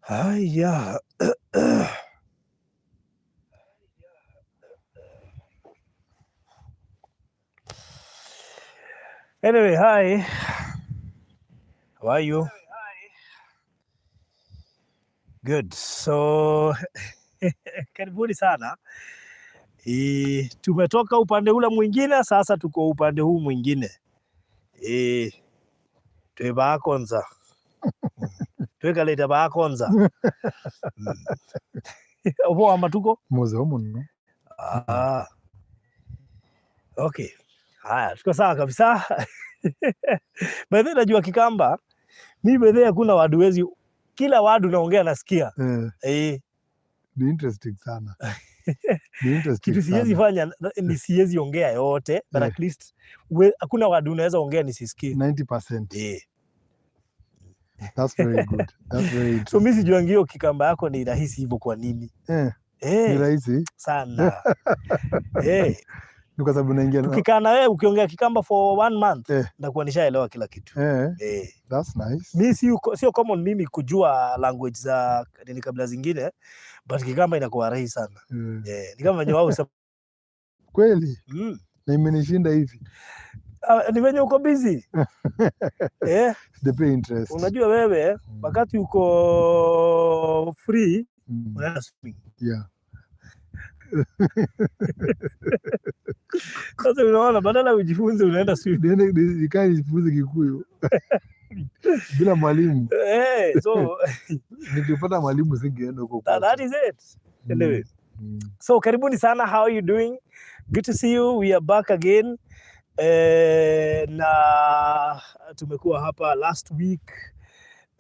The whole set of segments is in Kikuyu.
Haya. Anyway, hi. How are you? Good. So karibuni sana. Tumetoka upande ule mwingine, sasa tuko upande huu mwingine. Twe bakonza. Twekaleta bakonza. Obo amatuko? Muzeho muno. Ah. Okay. Haya, tuko sawa kabisa. By the way, najua Kikamba. Mi by the way hakuna wadu wezi, kila wadu naongea nasikia. Ni interesting sana. Ni interesting Kitu siwezi sana. Fanya ni siwezi ongea yote, but at least hakuna wadu unaweza ongea nisisikie. 90%. That's very good. That's very So interesting. mi sijuangi hiyo Kikamba yako ni rahisi hivyo kwa nini? Ni rahisi Sana. Ni kwa sababu naingia Tukikaa na wewe ukiongea Kikamba for one month, ndakuwa nishaelewa kila kitu. That's nice. Mi sio common mimi kujua language za nini kabila zingine, but Kikamba inakuwa rahisi sana. Ni kama venye wao husema. Kweli na imenishinda hivi. Ah, ni venye uko busy. The pay interest. Unajua wewe wakati uko free unaenda swimming. Sasa unaona badala ujifunze unaenda swimming. Niende nikae nijifunze Kikuyu bila mwalimu. So Nikipata mwalimu singeenda huko that kwote. Is it. Anyway. So karibuni sana, how are you doing? Good to see you. We are back again. Na tumekuwa hapa last week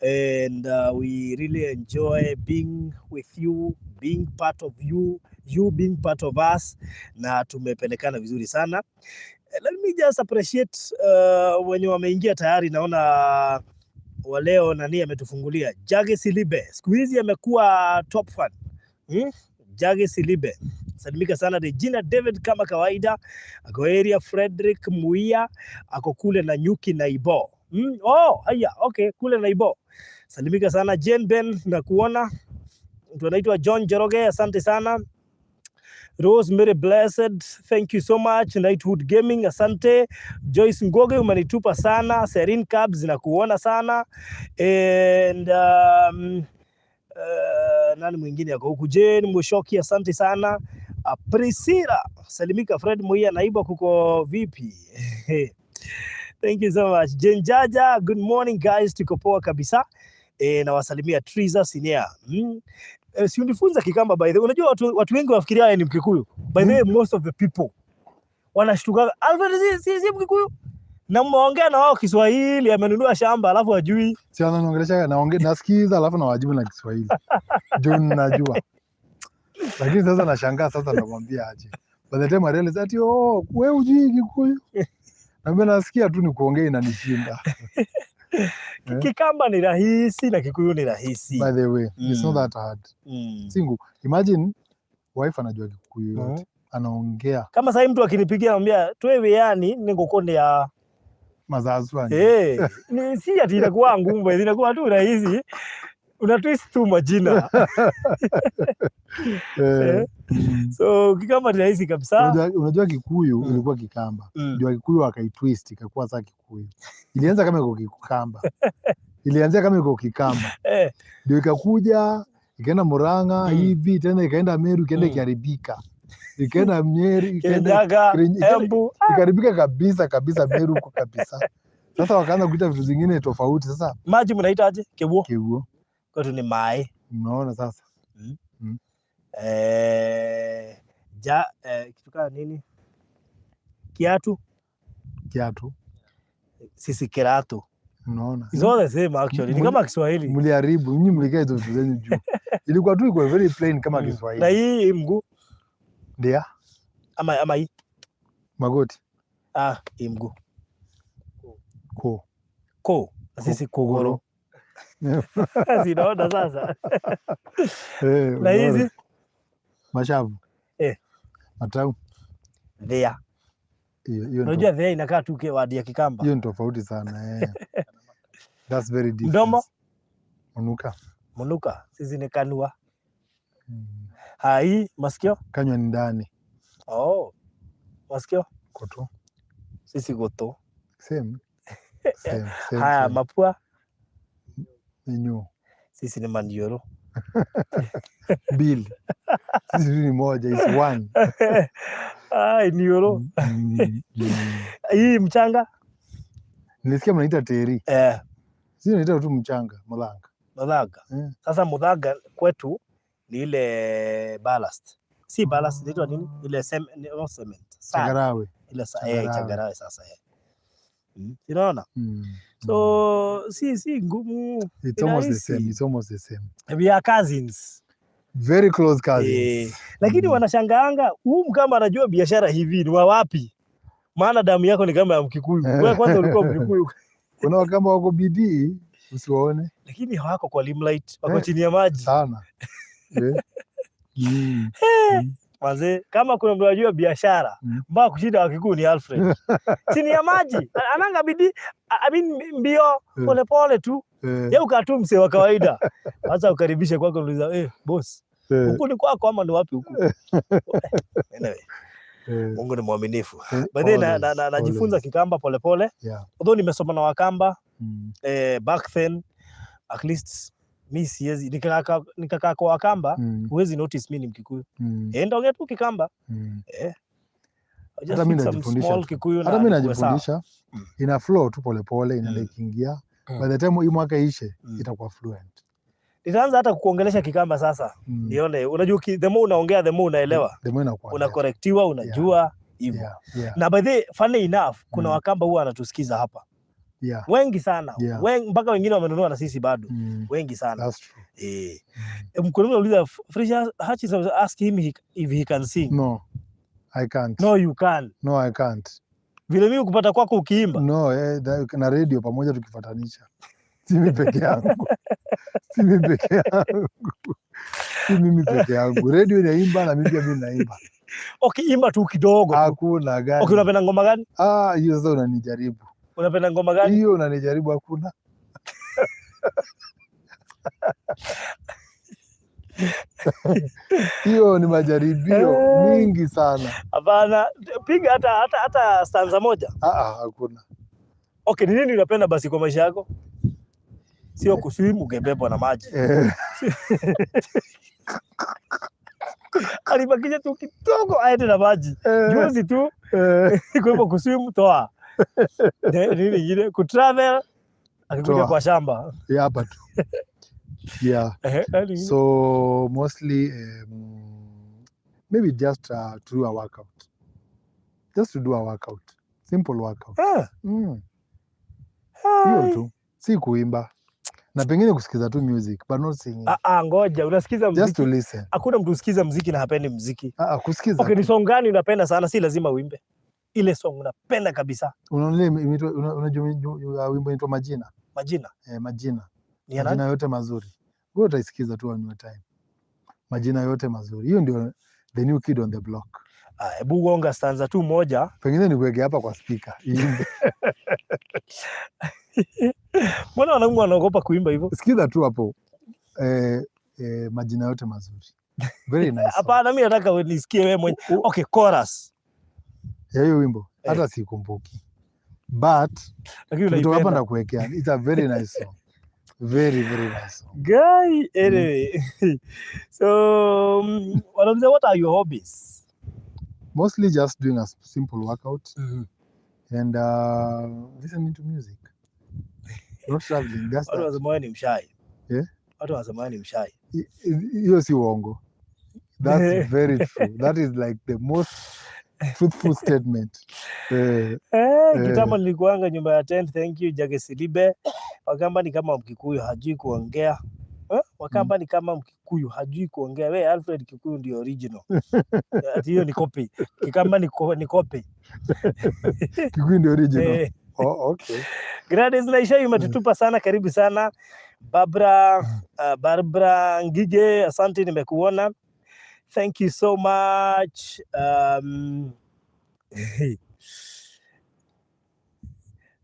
and we really enjoy being with you, being part of you, you being part of us, na tumepelekana vizuri sana. Let me just appreciate wenye wameingia tayari. Naona wa leo nani ametufungulia Jage Silibe, siku hizi amekuwa top fan. Jage Silibe, salimika sana. Regina David kama kawaida ako area. Frederick Muia ako kule na Nyuki na Ibo. Oh, haya, okay, kule na Ibo. Salimika sana Jane Ben na kuona mtu anaitwa John Joroge, asante sana. Rosemary Blessed, thank you so much. Nightwood Gaming, asante. Joyce Ngoge, umenitupa sana. Serene Cabs, nakuona sana. And nani mwingine ako huku? Jane Mushoki, asante sana. Priscilla, salimika. Fred Muia, naiba kuko vipi? Thank you so much. Jane Jaja, good morning guys, tuko poa kabisa. Nawasalimia Triza Sinia. Si unifunza Kikamba, by the way. Unajua watu wengi wafikiria yeye ni Mkikuyu. By the way, most of the people wanashtuka, "Alfred si Mkikuyu." Na mmeongea na wao Kiswahili, amenunua shamba alafu hajui. Si ananiongelesha, naongea, nasikiza, alafu nawajibu na Kiswahili. Juu najua. Lakini sasa nashangaa, sasa namwambia aje? By the time I realize ati, "Oh, wewe hujui Kikuyu." Na mimi nasikia tu ni kuongea inanishinda. Kikamba ni rahisi na Kikuyu ni rahisi. By the way, it's not that hard. Singu, imagine wife anajua Kikuyu yote. Anaongea Kama sasa mtu akinipigia anambia twewe yani ningukondea mazazi wangu. Ni si ati inakuwa ngumu, inakuwa tu rahisi. Una twist tu majina. So Kikamba ni rahisi kabisa. Unajua Kikuyu ilikuwa Kikamba. Ndio Kikuyu wakaitwist ikakuwa sasa Kikuyu. Ilianza kama iko Kikamba. Ilianzia kama iko Kikamba. Ndio ikakuja ikaenda Murang'a hivi tena ikaenda Meru, ikaenda ikiharibika. Ikaenda Nyeri, ikaenda Kirinyaga, Embu. Ikaharibika kabisa kabisa Meru huko kabisa. Sasa wakaanza kuita vitu zingine tofauti. Sasa Maji mnaitaje? Kebuo. Keguo. Kwetu ni mai. Unaona sasa? Ja, kitu kama nini? Kiatu. Kiatu. Sisi kiratu. Unaona? It's all the same actually. Ni kama Kiswahili. Mliharibu, nyinyi mlikaa hizo vitu zenyu juu. Ilikuwa tu iko very plain kama Na Kiswahili. hii mguu Ndia ama hii magoti ah, hii mguu ko ko na sisi kogoro. Zinaona sasa. Na unaona? hizi Mashavu. Matau. Thea. Hiyo hiyo ni Unajua thea inakaa tu wadi ya Kikamba. Hiyo ni tofauti sana. That's very different. Mdomo? Unuka. Munuka sisi ni kanua. Hai, masikio. Kanywa ni ndani. Oh. Masikio. Kutu. Sisi gutu. Same. Same, same, Haya, same. Mapua. Minyu. Sisi ni manioro. Mbili. Sisi tu ni moja, is one. Ai, nioro. Hii mchanga. Nilisikia mnaita teri. Eh. Sisi tunaita tu mchanga, muthanga. Muthanga. Sasa muthanga kwetu ni ile ballast. Si ballast, inaitwa nini? Ile no cement. Sand. Changarawe. Ile Changarawe. Changarawe sasa eh. Unaona? Mm. So si ngumu. It's almost the same. Rahisi. It's almost the same. We are cousins. Very close cousins. Eh, lakini wanashangaanga huu kama anajua biashara hivi ni wa wapi? Maana damu yako ni kama ya Mkikuyu. Wewe kwanza ulikuwa Mkikuyu. Kuna Wakamba wako bidii, usiwaone. Lakini hawako kwa limelight, wako Eh, chini ya maji. Sana. Eh. Manze, kama kuna mtu anajua biashara mpaka kushinda Wakikuyu ni Alfred. Chini ya maji, ananga bidii, I mean mbio pole pole tu. Yeye ukaa tu msee wa kawaida. Sasa ukaribishe kwako uliza, "Eh, boss, huku ni kwako ama ni wapi huku?" Anyway, Mungu ni mwaminifu. By the way, najifunza always. Kikamba polepole. Although nimesoma na Wakamba back then, at least mi siwezi nikakaa kwa Wakamba, huwezi notice mi ni Mkikuyu. Eh, ndaongea tu Kikamba. Eh. I just Hata mi speak some najifundisha small tu. Kikuyu Hata na mi nikuwe sawa. najifundisha, ina flow tu polepole, inaenda ikiingia. By the time hii mwaka ishe, itakuwa fluent. Nitaanza hata kukuongelesha Kikamba sasa. Nione, unajua the more unaongea the more unaelewa. The more inakuwa Unakorektiwa, unajua hivyo. Na by the way, funny enough, kuna Wakamba huwa wanatusikiza hapa. Wengi sana. Wengi, mpaka wengine wamenunua na sisi bado. Wengi sana. That's true. Eh. Mkulima anauliza Fraser Hutchinson, ask him if he can sing. No, I can't. No, you can. No, I can't. Vile mimi kupata kwako ukiimba. No, na radio pamoja tukifuatanisha. Si mimi peke yangu. Si mimi peke yangu. Si mimi peke yangu. Radio inaimba na mimi pia mimi naimba. Okay, imba tu kidogo tu. Hakuna gani. Okay, unapenda ngoma gani? Ah, hiyo sasa unanijaribu. Unapenda ngoma gani? Hiyo unanijaribu, hakuna. Hiyo ni majaribio mingi sana. Hapana, piga hata stanza moja. Ah, ah, hakuna. Okay, ni nini unapenda basi kwa maisha yako? Sio kuswim ungebebwa na maji. Alibakisha tu kidogo aende na maji. Juzi tu kwa hivyo kuswim toa. Nini ingine? Kutravel akikuja Toa. kwa shamba. Yeah, hapa tu. Yeah. Yani So mostly maybe just to do a workout. Just to do a workout. Simple workout. Hiyo Hai. tu. Si kuimba. Na pengine kusikiza tu music but not singing. Ah, ah, ngoja unasikiza Just muziki. to listen. Hakuna mtu usikiza muziki na hapendi muziki. Ah, ah, kusikiza. Okay, ni Tu. song gani unapenda sana? Si lazima uimbe. Ile song unapenda kabisa. Unaona ile unajua wimbo inaitwa Majina. Majina. Eh, Majina. Ni ya nani? Majina yote mazuri. Wewe utaisikiza tu one time. Majina yote mazuri. Hiyo ndio the new kid on the block. Ah, hebu gonga stanza tu moja. Pengine nikuweke hapa kwa speaker. Iimbe. Mbona wanaume wanaogopa kuimba hivyo? Sikiza tu hapo. Majina yote mazuri. Very nice song. Hapana, mimi nataka nisikie wewe mwenyewe. Okay, chorus. Ya hiyo wimbo hata sikumbuki. But Lakini tukitoka hapa unaipenda. ndakuwekea. It's a very nice song. Very, very nice song. Guy, anyway. So, wanauliza, what are your hobbies? Mostly just doing a simple workout and listening to music. Not traveling, just Watu that. wanasema wewe ni mshy. Yeah? Watu wanasema wewe ni mshy. Hiyo si uongo. That's very true. That is like the most truthful statement. Kitambo nilikuanga nyumba ya tent. Thank you Jage Silibe. Wakamba ni kama Mkikuyu hajui kuongea. Eh? Wakamba ni kama Mkikuyu hajui kuongea. We Alfred, Kikuyu ndio original. Ati hiyo ni copy. Kikamba ni copy. Kikuyu ndio original. Eh. Oh, okay. Gladys Naisha umetutupa sana, karibu sana. Barbara Ngige, asante nimekuona. Thank you so much.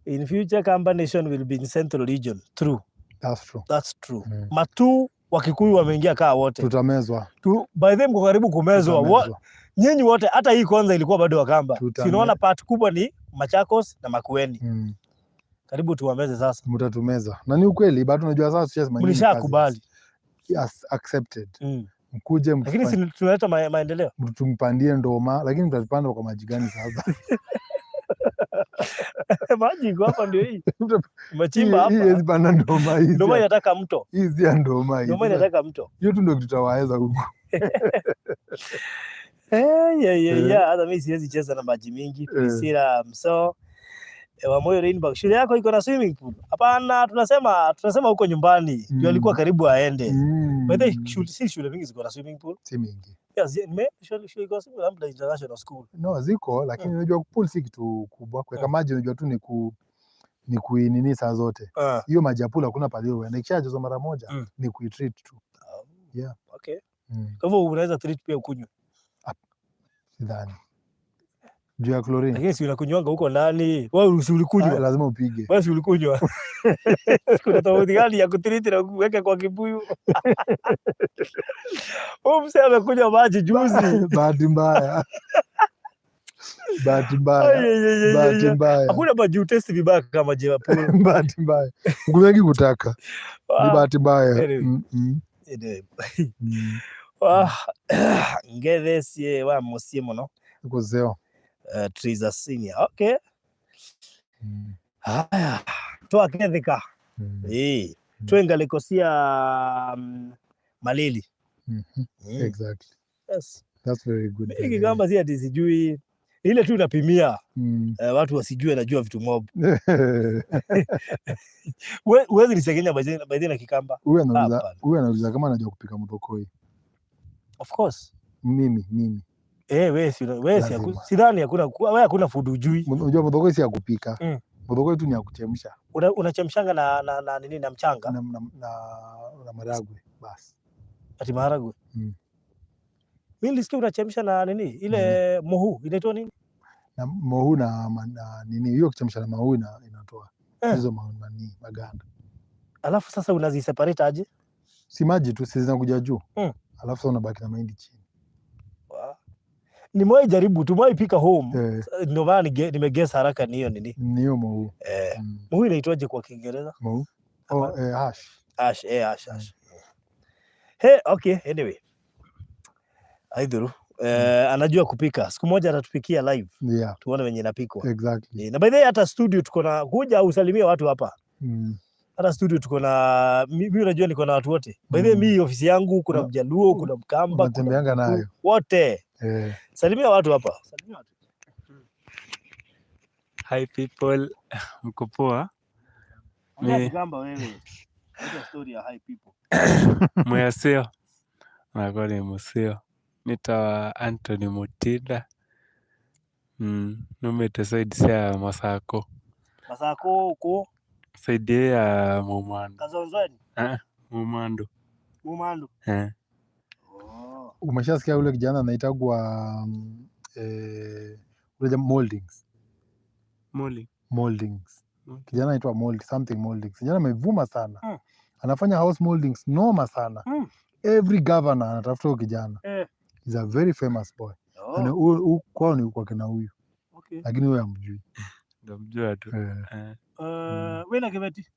In future, Kamba Nation will be in Central Region. True. That's true. That's true. Mm. Matu Wakikuyu wameingia kaa wote. Tutamezwa. By the way, mko karibu kumezwa. Tutamezwa. Nyinyi wote, hata hii kwanza ilikuwa bado Wakamba. Tutame- Si unaona part kubwa ni Machakos na Makueni. Karibu tuwameze sasa. Mtatumeza. Na ni ukweli, bado unajua sasa tushasema nyinyi kazi. Mlishakubali. Yes, accepted. Mkuje Lakini si tunaleta maendeleo. Tumpandie ndoma, lakini mtatupanda kwa maji gani sasa? Maji iko hapa ndio hii. Umechimba Hii hapa. haiwezi panda ndoma hii. Ndoma inataka mto. Hii si ya ndoma hii. Ndoma inataka mto. Hiyo tu ndio kitu tutawaweza huku. Yeah. Hata mimi siwezi cheza na maji mingi. Priscilla Mso. Wamoyo Rainbow. Shule yako iko na swimming pool? Hapana, tunasema huko nyumbani. Ndio alikuwa karibu aende. By the way, si shule mingi ziko na swimming pool. Si mingi. Yes, shule iko swimming pool, labda international school. No, ziko, lakini unajua pool si kitu kubwa. Kuweka maji unajua tu ni kuinini saa zote. Hiyo maji ya pool hakuna pale uende. Ikishajazwa mara moja ni kuitreat tu. Yeah. Okay. Kwa hivyo unaweza treat pia ukunywe. Sidhani. Juu ya chlorine. Lakini si unakunywanga huko ndani. Wewe si ulikunywa? Ah, lazima upige. Wewe si ulikunywa? Kuna tofauti gani ya kutreat na kuweka kwa kibuyu? Huyu mzee amekunywa maji juzi. Bahati mbaya. Bahati mbaya. Ai, ai, ai, ai, Bahati ai. mbaya. Hakuna maji utesti vibaya kama maji ya pool. Bahati mbaya. Mkunywangi kutaka. Ni bahati mbaya. Anyway. Anyway. Ngethesie wa muciĩ mũno. Kuzeo. Triza Senior. Okay. Haya, twakethika. Twengaliko cia Malili. Exactly. Yes. That's very good, by Mimi the way. Kikamba si ati sijui, ile tu napimia watu wasijue najua vitu mob. Huwezi nisengenya by the na Kikamba. Huyu anauliza, Hapana. huyu anauliza kama anajua kupika motokoi. Of course. Mimi. We si Lazima. sidhani hakuna, we hakuna food hujui. Unajua motokoi si ya kupika. Motokoi tu ni ya kuchemsha. Unachemshanga na nini, na mchanga? Na maragwe basi. Ati maharagwe. Mimi nilisikia unachemsha na nini ile mohu inaitwa nini? Na mohu na nini hiyo, kuchemsha na mohu inatoa hizo maganda. Alafu sasa unaziseparate aje? Si maji tu, si zinakuja juu. Alafu sasa unabaki na mahindi chini. Wow. Nimewahi jaribu, tumewahi pika home. Ndio maana nimeguess haraka ni hiyo nini. Ni hiyo mohu. Mohu inaitwaje kwa Kiingereza? Mohu. Oh, Hapana. hash. Ash, ash, ash. Hey, okay, anyway. Aidhuru. Anajua kupika. Siku moja atatupikia live. Tuone venye inapikwa. Na by the way, hata studio tuko na, kuja usalimie watu hapa. Hata studio tuko na, mi unajua niko na watu wote. By the way, mi ofisi yangu kuna Mjaluo, kuna Mkamba, kuna Unatembeanga nayo. wote. Salimia watu hapa. Salimia watu. Hi people, mko poa? Ongea Kikamba wewe. Acha story ya hi people. Mwasio nakwa ni musio, nitawa Anthony Mutinda, numite side cia Masako. Masako huko? Side ya Mumandu. Kazonzweni. Ah, Mumandu. Mumandu. Eh. Oh. Umeshasikia ule kijana anaitagwa ule jamaa Moldings. Moli. Moldings. Moldings. Kijana anaitwa Mold something Moldings. Kijana amevuma sana. Anafanya house moldings noma sana. Every governor anatafuta huyo kijana. He's a very famous boy. Oh. Na kwao ni kwa kina huyu. Lakini huyo hamjui. Ndo mjua tu. Eh. Eh. Wewe na Kibeti?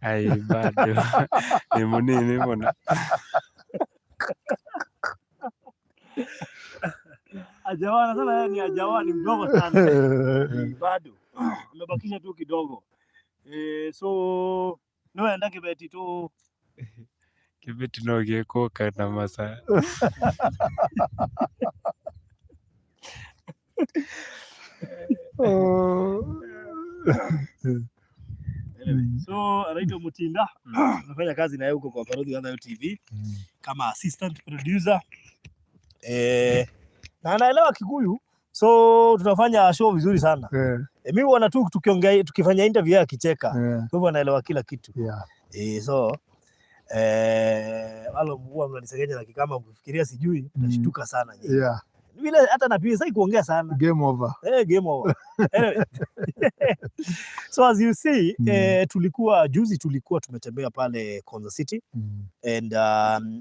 Ai, bado ni munini muno. Ajawa anasema yeye ni ajawa, ni mdogo sana. Bado. Amebakisha tu kidogo. So no enda Kibeti tu. Kibeti no gikuka na masa. Oh. Anyway, so anaitwa Mutinda. Anafanya kazi na yeye huko kwa Parodi Gather TV kama assistant producer. Na anaelewa Kikuyu. So tunafanya show vizuri sana. Mimi huona tu tukiongea, tukifanya interview yeye akicheka. Kwa hivyo anaelewa kila kitu. So wale huwa mnanisengenya na Kikamba mkifikiria sijui, mtashtuka sana nyinyi. Vile hata na pia sasa kuongea sana. Game over. Eh, game over. Anyway. So as you see, tulikuwa juzi, tulikuwa tumetembea pale Konza City and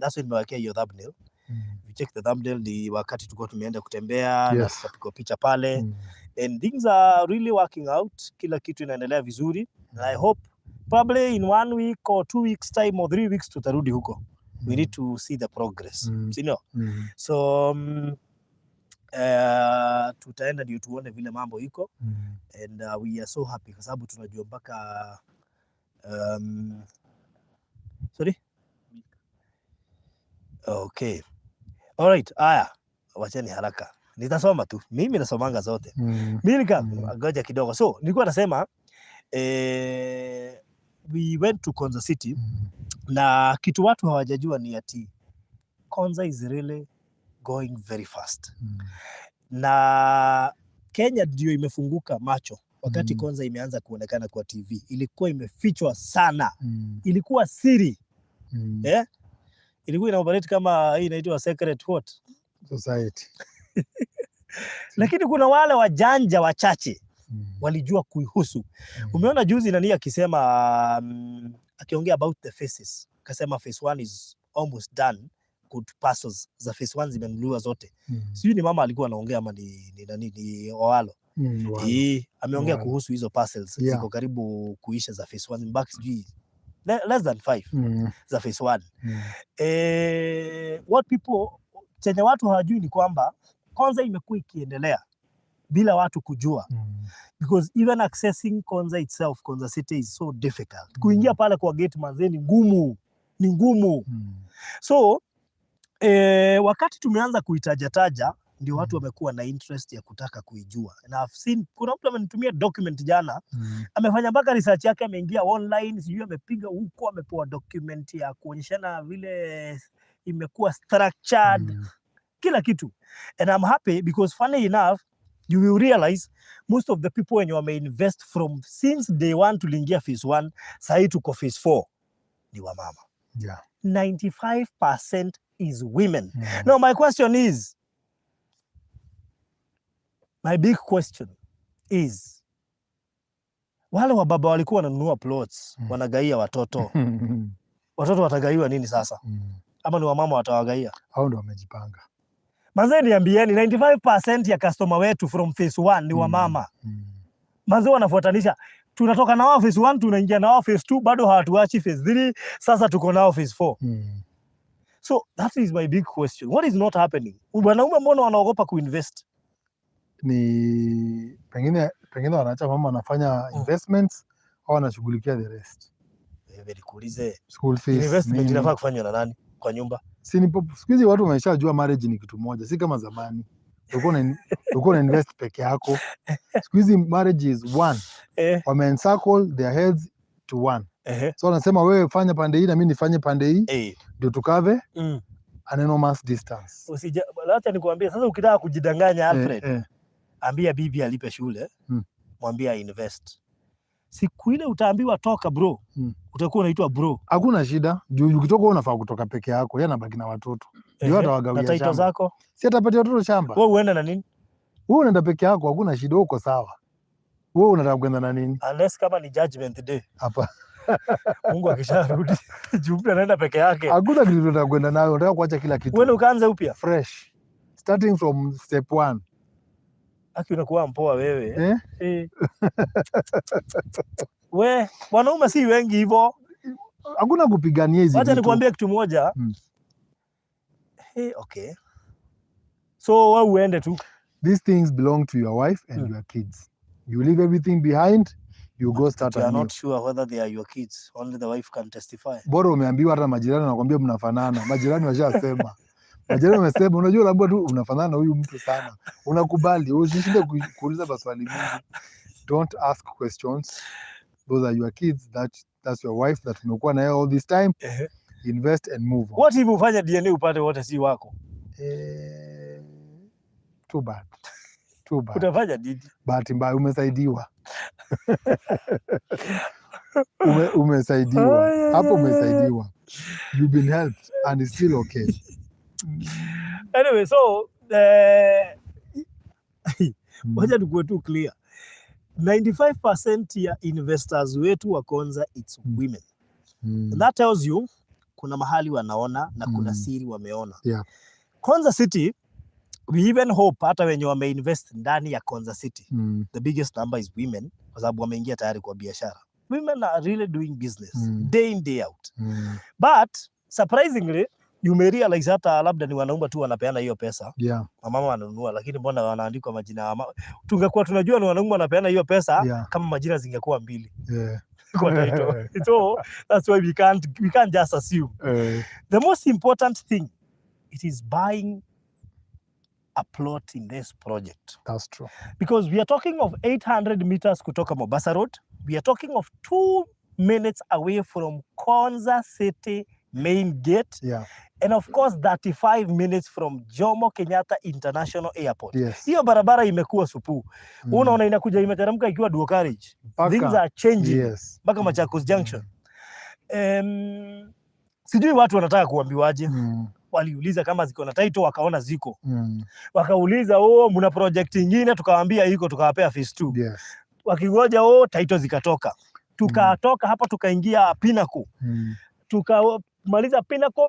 that's why nimewekea hiyo thumbnail. If you check the thumbnail, ni wakati tulikuwa tumeenda kutembea na tukapigwa picha pale and things are really working out. Kila kitu inaendelea vizuri and I hope probably in one week or 2 weeks time or 3 weeks tutarudi huko. We need to see the progress. Si ndio? Mm. So tutaenda ndio tuone vile mambo iko and we are so happy kwa sababu tunajua mpaka sorry, okay, alright, aya, wacheni haraka, nitasoma tu, mimi nasomanga zote. Milka, ngoja kidogo. So nilikuwa nasema we went to Konza City na kitu watu hawajajua ni ati Konza is really going very fast na Kenya ndio imefunguka macho wakati Konza imeanza kuonekana kwa TV. Ilikuwa imefichwa sana, ilikuwa siri eh? Ilikuwa ina operate kama hii inaitwa secret what, Society. Lakini kuna wale wajanja wachache walijua kuihusu. Umeona juzi nani akisema akiongea about the phases, akasema phase one is almost done, good parcels za phase one zimenunuliwa zote. Sijui ni mama alikuwa anaongea ama ni nani, ni Owalo. Walo. Hii ameongea Walo. kuhusu hizo parcels ziko karibu kuisha za phase one, mbaki sijui less than five za phase one. What people, chenye watu hawajui ni kwamba Konza imekuwa ikiendelea bila watu kujua because even accessing Konza itself, Konza City, is so difficult. Kuingia pale kwa gate, manze, ni ngumu, ni ngumu. So wakati tumeanza kuitajataja ndio watu wamekuwa na interest ya kutaka kuijua. Na I've seen, kuna mtu amenitumia document jana, amefanya mpaka research yake, ameingia online, sijui amepiga huko, amepewa document ya kuonyeshana vile imekuwa structured, kila kitu. And I'm happy because, funny enough, you will realize most of the people wenye wameinvest from since day one tuliingia phase one, sahii tuko phase four, ni wamama. 95% is women. Now my question is, my big question is, wale wababa walikuwa wananunua plots wanagaia watoto, watoto watagaiwa nini sasa? Ama ni wamama watawagaia? Hao ndo wamejipanga. Manze, niambieni, 95% ya customer wetu from phase 1 ni wamama. Manze, wanafuatanisha, tunatoka na wao phase 1, tunaingia na wao phase 2, bado hawatuachi phase 3, sasa tuko nao phase 4. So that is my big question. What is not happening? Wanaume mbona wanaogopa kuinvest? Ni pengine wanaacha mama anafanya investments au wanashughulikia the rest. Wewe nikuulize, School fees, investment nini. inafaa kufanywa na nani kwa nyumba? Si ni siku hizi watu wameshajua marriage ni kitu moja, si kama zamani. Ulikuwa una invest peke yako. Siku hizi marriage is one. Wame encircle their heads to one. So wanasema wewe fanya pande hii na mimi nifanye pande hii ndio tucover an enormous distance. Usija, acha nikuambie sasa, ukitaka kujidanganya, Alfred, ambia bibi alipe shule, mwambie invest. Siku ile utaambiwa toka, bro, utakuwa unaitwa bro. Hakuna shida juu ukitoka wewe unafaa kutoka peke yako, yeye anabaki na watoto. Ndio atawagawia Na title shamba. zako? Si atapatia watoto shamba? Wewe uende na nini? Wewe unaenda peke yako, hakuna shida, uko sawa. Wewe unataka kwenda na nini? Unless kama ni judgment day. Hapa Mungu akisharudi, juu mtu anaenda peke yake. Hakuna kitu unataka kwenda nayo, unataka kuacha kila kitu. Uende ukaanze upya. Fresh. Starting from step one. Aki unakuwa mpoa wewe. Eh? Eh. We, wanaume si wengi hivyo. Hakuna kupigania hizi Wacha vitu. nikuambie kitu moja. Okay. So wewe uende tu. These things belong to your wife and your kids. You leave everything behind, you go start You are anew. not sure whether they are your kids. Only the wife can testify. Bora umeambiwa, hata majirani wanakwambia mnafanana. Majirani washasema. Majirani wamesema, unajua unaambiwa tu unafanana na huyu mtu sana. Unakubali, usishinde kuuliza maswali mingi. Don't ask questions. Those are your kids, that's your wife that umekuwa na yeye all this time. Invest and move on. What if ufanye DNA upate wote si wako? Too bad. Too bad. Utafanya nini? Bahati mbaya umesaidiwa. Umesaidiwa. Hapo umesaidiwa. You've been helped and it's still okay. Anyway, so Wacha tukuwe tu clear, 95% ya investors wetu wa Konza, it's women. And that tells you kuna mahali wanaona na kuna siri wameona. Konza City, we even hope hata wenye wameinvest ndani ya Konza City, the biggest number is women, kwa sababu wameingia tayari kwa biashara. Women are really doing business day in, day out. But surprisingly, you may realize hata labda ni wanaume tu wanapeana hiyo pesa, wamama wananunua, lakini mbona wanaandikwa majina ya wamama? Tungekuwa tunajua ni wanaume wanapeana hiyo pesa, kama majina zingekuwa mbili kwa title. So that's why we can't just assume. The most important thing, it is buying a plot in this project, That's true. Because we are talking of 800 meters kutoka Mombasa Road. We are talking of 2 minutes away from Konza City main gate and of course 35 minutes from Jomo Kenyatta International Airport. Hiyo barabara imekuwa supu. Unaona inakuja imeteremka ikiwa dual carriage. Things are changing mpaka Machakos Junction. Sijui watu wanataka kuambiwaje. Waliuliza kama ziko na title, wakaona ziko. Wakauliza, "Oh, mna project ingine?" Tukawaambia iko, tukawapea phase 2. Wakingoja, oh, title zikatoka. Tukatoka hapo tukaingia Pinnacle. Tukamaliza Pinnacle,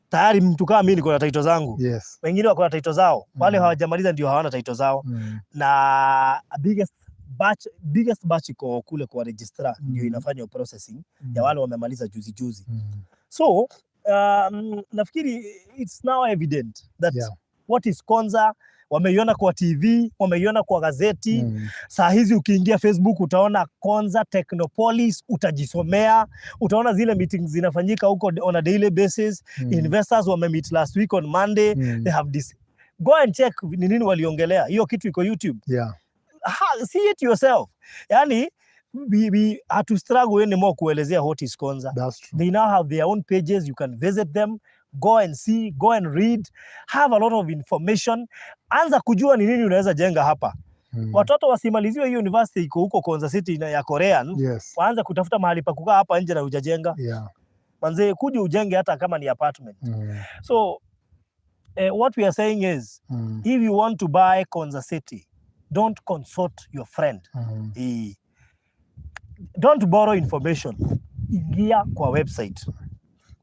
tayari mtu kama mimi niko na title zangu. Wengine wako na title zao. Wale hawajamaliza ndio hawana title zao. Na biggest batch iko kule kwa registrar, ndio inafanya processing ya wale wamemaliza juzi juzi. So nafikiri it's now evident that what is Konza wameiona kwa TV, wameiona kwa gazeti. Saa hizi ukiingia Facebook utaona Konza Technopolis, utajisomea, utaona zile meetings zinafanyika huko on a daily basis. Investors wamemeet last week on Monday. They have this. Go and check ni nini waliongelea. Hiyo kitu iko YouTube. Ha, see it yourself. Yani we hatu struggle anymore kuelezea what is Konza. That's true. They now have their own pages. You can visit them, go and see, go and read, have a lot of information. Anza kujua ni nini unaweza jenga hapa. Watoto wasimaliziwe hiyo university iko huko Konza City ya Korean, waanze kutafuta mahali pa kukaa hapa nje na hujajenga. Manze, kuja ujenge hata kama ni apartment. So what we are saying is, if you want to buy Konza City, don't consult your friend. Don't borrow information. Ingia kwa website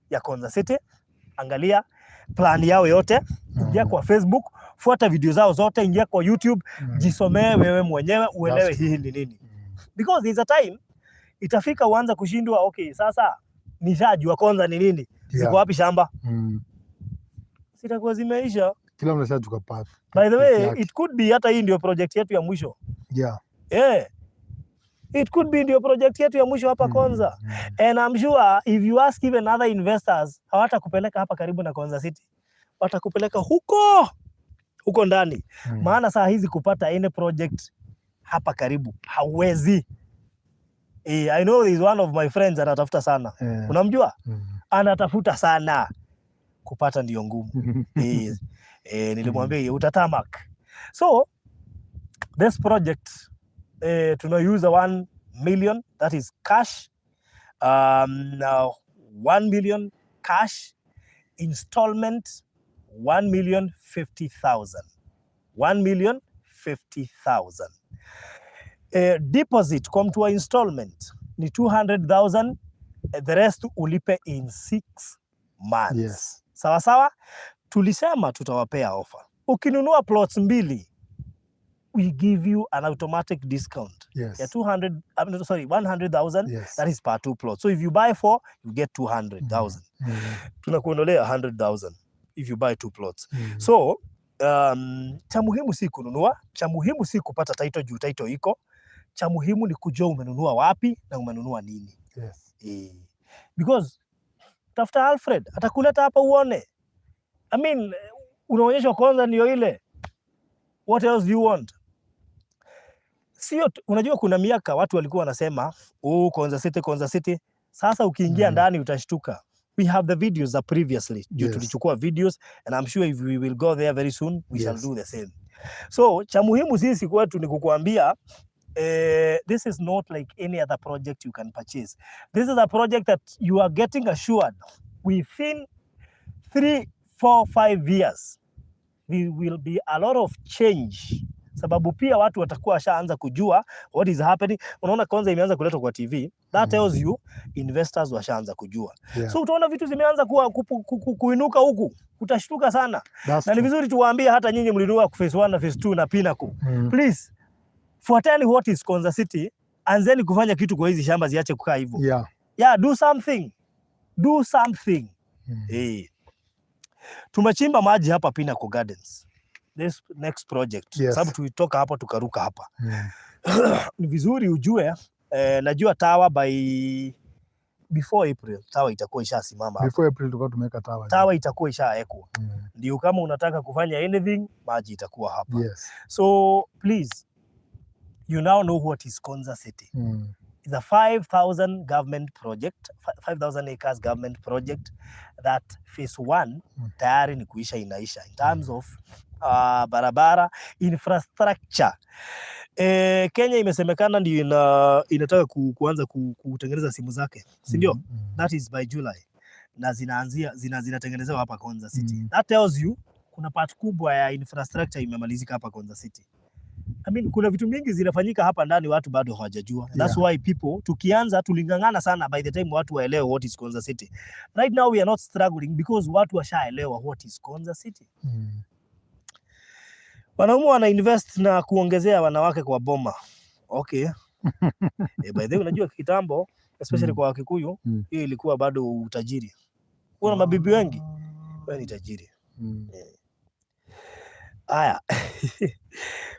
ya Konza City, angalia plan yao yote, ingia kwa Facebook, fuata video zao zote, ingia kwa YouTube, jisomee wewe mwenyewe uelewe That's hii ni nini. Because there's a time itafika uanze kushindwa, okay, sasa nishajua Konza ni nini, ziko wapi shamba? Zitakuwa zimeisha. Kila mtu ashachukua path. By the way, yake. It could be hata hii ndio project yetu ya mwisho. Yeah. It could be ndio project yetu ya mwisho hapa Konza. And I'm sure if you ask even other investors, hawatakupeleka hapa karibu na Konza City. Watakupeleka huko huko ndani. Maana saa hizi kupata any project hapa karibu hauwezi. I know there is one of my friends anatafuta sana. Unamjua? Anatafuta sana. Kupata ndio ngumu. Nilimwambia utatamak. So this project, tunaiuza 1 million, that is cash. Now 1 million cash, installment 1 million 50,000. 1 million 50,000. Deposit kwa mtu wa installment ni 200,000, the rest ulipe in 6 months. Sawa sawa, tulisema tutawapea offer. Ukinunua plots mbili, we give you an automatic discount ya 200, no, sorry, 100,000. That is per two plots. So if you buy four, you get 200,000. Tunakuondolea 100,000 if you buy two plots. So cha muhimu si kununua, cha muhimu si kupata title juu title iko. Cha muhimu ni kujua umenunua wapi na umenunua nini. Because tafuta Alfred atakuleta hapa uone. I mean, unaonyeshwa kwanza ndio ile. What else do you want? Sio unajua kuna miaka watu walikuwa wanasema, "Oh, Konza City, Konza City." Sasa ukiingia ndani utashtuka. We have the videos that previously juu tulichukua videos, and I'm sure if we will go there very soon, we shall do the same. So cha muhimu sisi kwetu ni kukuambia, this is not like any other project you can purchase. This is a project that you are getting assured within 3, 4, 5 years There will be a lot of change, sababu pia watu watakuwa washaanza kujua what is happening. Unaona kwanza imeanza kuletwa kwa TV, that tells you investors washaanza kujua. So utaona vitu zimeanza kuinuka huku, utashtuka sana. That's Na ni true. Vizuri tuwaambie hata nyinyi mlinunua phase 1 na phase 2 na Pinnacle. Please fuateni what is Konza City, anzeni kufanya kitu kwa hizi shamba ziache kukaa hivyo. Yeah, do something. Do something. Eh. Tumechimba maji hapa Pinnacle Gardens. This next project. Sababu tulitoka hapa tukaruka hapa. Ni vizuri ujue, najua tower by before April tower itakuwa ishasimama hapa. Before April tulikuwa tumeweka tower. Tower itakuwa ishawekwa. Ndio kama unataka kufanya anything, maji itakuwa hapa. So please, you now know what is Konza City. It's a 5,000 government project, 5,000 acres government project that phase one tayari ni kuisha inaisha in terms of barabara infrastructure. Kenya imesemekana ndio inataka kuanza kutengeneza simu zake, si ndio? Mm. That is by July na zinaanzia zinatengenezewa hapa Konza City. Mm. That tells you kuna part kubwa ya infrastructure imemalizika hapa Konza City. I mean, kuna vitu mingi zinafanyika hapa ndani watu bado hawajajua. That's why people, tukianza tulingangana sana by the time watu waelewe what is Konza City. Right now we are not struggling because watu washaelewa what is Konza City. Wanaume wana invest na kuongezea wanawake kwa boma. Okay. By the way, unajua kitambo, especially kwa Wakikuyu, hiyo ilikuwa bado utajiri. Kuna mabibi wengi, wewe ni tajiri. Aya.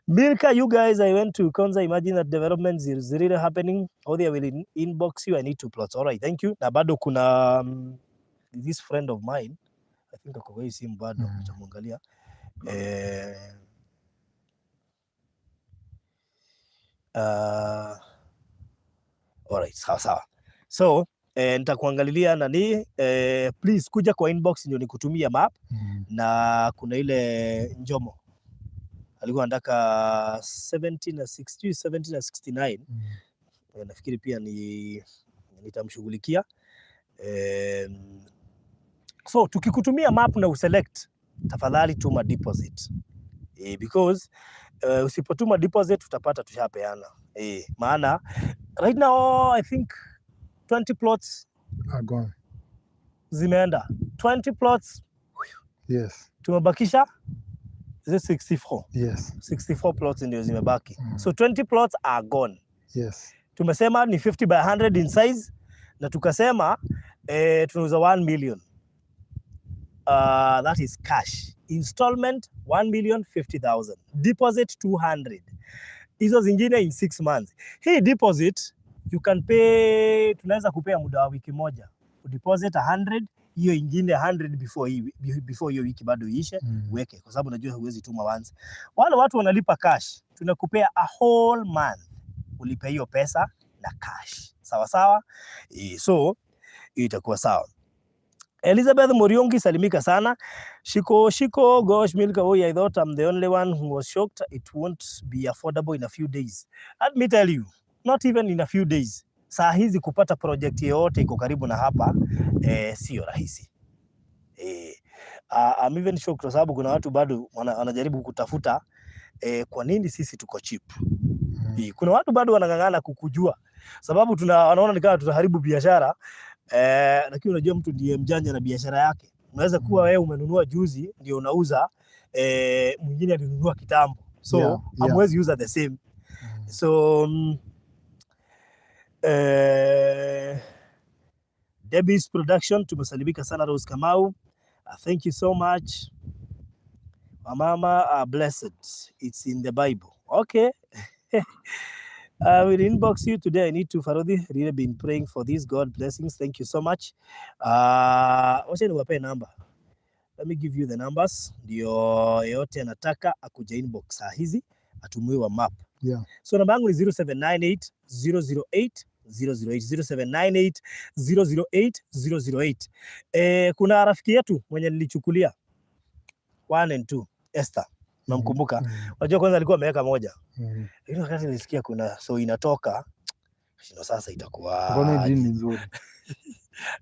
Milka, you guys, I went to Konza. Imagine that development is really happening. Oh, they will inbox you. I need two plots. All right, thank you. Na bado kuna this friend of mine. I think ako kwa hii simu bado nitamwangalia. All right, sawa sawa. So, nitakuangalilia nani, please kuja kwa inbox ndio nikutumia map na kuna ile Njomo alikuwa anataka 70 na 60, 70 na 69. Nafikiri pia ni nitamshughulikia. So tukikutumia map na uselect, tafadhali tuma deposit, because usipotuma deposit utapata tushapeana, maana right now I think 20 plots Are gone. Zimeenda 20 plots. Tumebakisha, is it 64? Yes. 64 plots ndio zimebaki. Mm. So 20 plots are gone. Tumesema ni 50 by 100 in size na tukasema, tunauza 1 million, that is cash, installment 1 million 50,000, deposit 200, hizo zingine in 6 months. Hii deposit you can pay, tunaweza kupea muda wa wiki moja, deposit 100, hiyo ingine 100 before hiyo wiki bado iishe, uweke, kwa sababu najua huwezi tuma once. Wale watu wanalipa cash, tunakupea a whole month ulipe hiyo pesa na cash, sawa sawa? So hiyo itakuwa sawa. Elizabeth Muriongi, salimika sana. Shiko Shiko, gosh, Milka, oh, I thought I'm the only one who was shocked. It won't be affordable in a few days. Let me tell you, not even in a few days. Saa hizi kupata project yoyote iko karibu na hapa, sio rahisi. I'm even shocked kwa sababu kuna watu bado wanajaribu kutafuta, kwa nini sisi tuko cheap. Kuna watu bado wanang'ang'ana kukujua sababu wanaona ni kama tutaharibu biashara, lakini unajua mtu ndiye mjanja na biashara yake. Unaweza kuwa wewe umenunua juzi ndio unauza, mwingine alinunua kitambo, so hamwezi uza the same. So Debbie's Production, tumesalimika sana. Rose Kamau, thank you so much. Wamama are blessed. It's in the Bible. Okay. I will inbox you today. I need to Farodi. Really been praying for this. God blessings. Thank you so much. Wacha niwape namba. Let me give you the numbers. Ndio yote anataka akuja inbox saa hizi atumiwa map. So namba yangu ni 0798 008 008, 0798 008 008. Kuna rafiki yetu mwenye nilichukulia 1 and 2, Esther. Namkumbuka. Unajua kwanza alikuwa ameweka moja. Lakini wakati nilisikia kuna so inatoka, shindo sasa itakuwa Ukaona hii deal ni nzuri.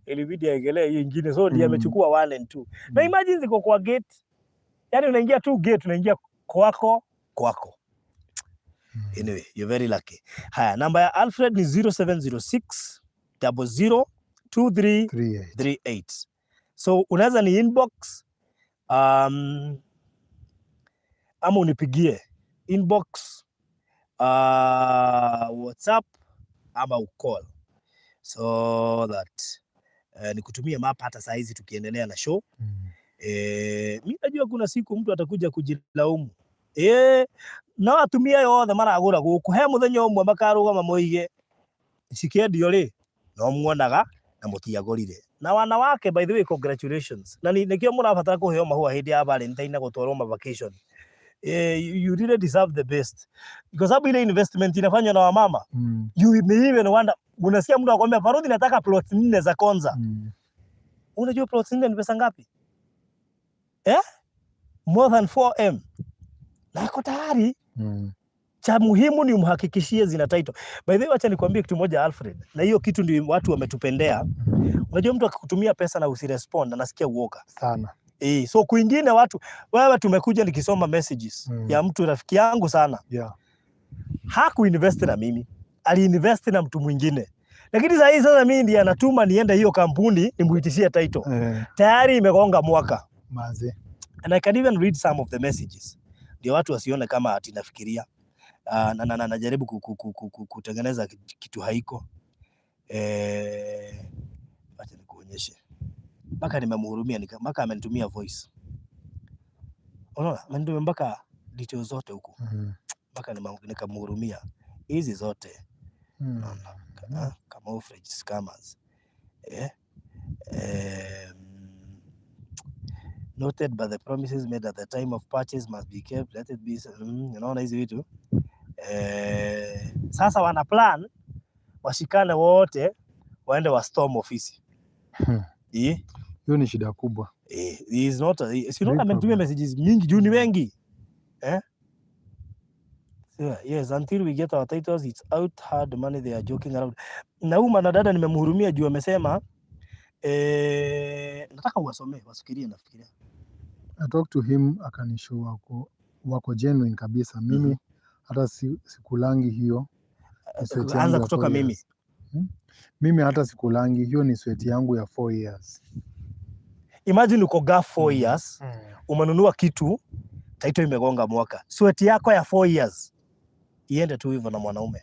Ilibidi aegelee hiyo ingine, so ndiye amechukua 1 and 2. Na imagine ziko kwa gate. Yani unaingia tu gate, unaingia kwako kwako. Anyway, you're very lucky. Haya, namba ya Alfred ni 0706 00 23 38. 38. So unaweza ni inbox ama unipigie inbox, WhatsApp ama ucall so that nikutumie map hata saa hizi tukiendelea na show. Mi najua kuna siku mtu atakuja kujilaumu, no atumia yothe maragũra gũkũ he mũthenya ũmwe makarũgama moige cikĩendio rĩ, no muonaga na mũtiagũrire. Na wanawake, by the way, congratulations, na nĩkĩo mũrabatara kũheo mahũa hĩndĩ ya Valentine na gũtwarwo ma vacation. You really deserve the best kwa sababu ile investment inafanywa na wamama, you may even wonder. Unasikia mtu akwambia, "Farodhi, nataka plots nne za Konza." Unajua plots nne ni pesa ngapi? More than 4M, na ako tayari. Cha muhimu ni umhakikishie zina title. By the way, acha nikwambie kitu moja, Alfred, na hiyo kitu ndio watu wametupendea. Unajua mtu akikutumia pesa na usirespond, anasikia uoga. Sana. So kwingine watu, wewe, tumekuja nikisoma messages ya mtu rafiki yangu sana, hakuinvest na mimi, aliinvest na mtu mwingine, lakini saa hii sasa mimi ndiye anatuma niende hiyo kampuni nimuitishie title. Tayari imegonga mwaka. Maze. And I can even read some of the messages ndio watu wasione kama ati nafikiria na najaribu kutengeneza kitu haiko. Acha nikuonyeshe, mpaka nimemhurumia, mpaka amenitumia voice. Unaona, amenitumia mpaka details zote huku, mpaka nikamhurumia hizi zote. Unaona, camouflage scammers, eh? Noted by the promises made at the time of purchase must be kept, let it be. Unaona hizi vitu, sasa wana plan washikane wote waende wa storm ofisi. Hiyo ni shida kubwa. He is not si unaona Big amenitumia problem. Messages mingi juu ni wengi, eh? Yeah, yes, until we get our titles, it's out hard money, they are joking around. Na huyu mwanadada nimemhurumia juu amesema, nataka uwasomee wasikirie, nafikiria. I talked to him, akanishow wako genuine kabisa. Mimi hata sikulangi, hiyo ni sweat yangu Anza ya kutoka 4 mimi. Years. Mimi hata sikulangi, hiyo ni sweat yangu ya 4 years. Imagine uko Gulf 4 years, umenunua kitu, title imegonga mwaka, sweat yako ya 4 years iende tu hivyo na mwanaume.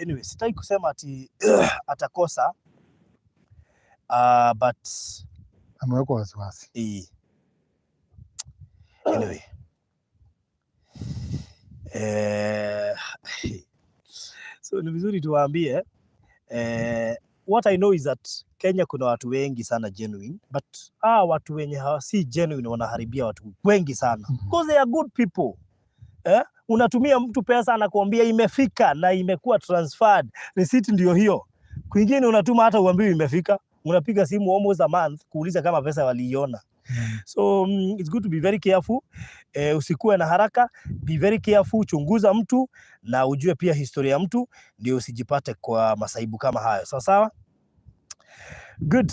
Anyway, sitaki kusema ati atakosa, but Amewekwa wasiwasi. Anyway. So ni vizuri tuwaambie, what I know is that Kenya kuna watu wengi sana genuine, but watu wenye hawa si genuine wanaharibia watu wengi sana because they are good people, eh? Unatumia mtu pesa, anakuambia imefika na imekuwa transferred, receipt ndio hiyo. Kwingine unatuma hata uambiwi imefika, unapiga simu almost a month kuuliza kama pesa waliiona. So it's good to be very careful. Usikuwe na haraka, be very careful, chunguza mtu na ujue pia historia ya mtu ndio usijipate kwa masaibu kama hayo. Sawa sawa? Good.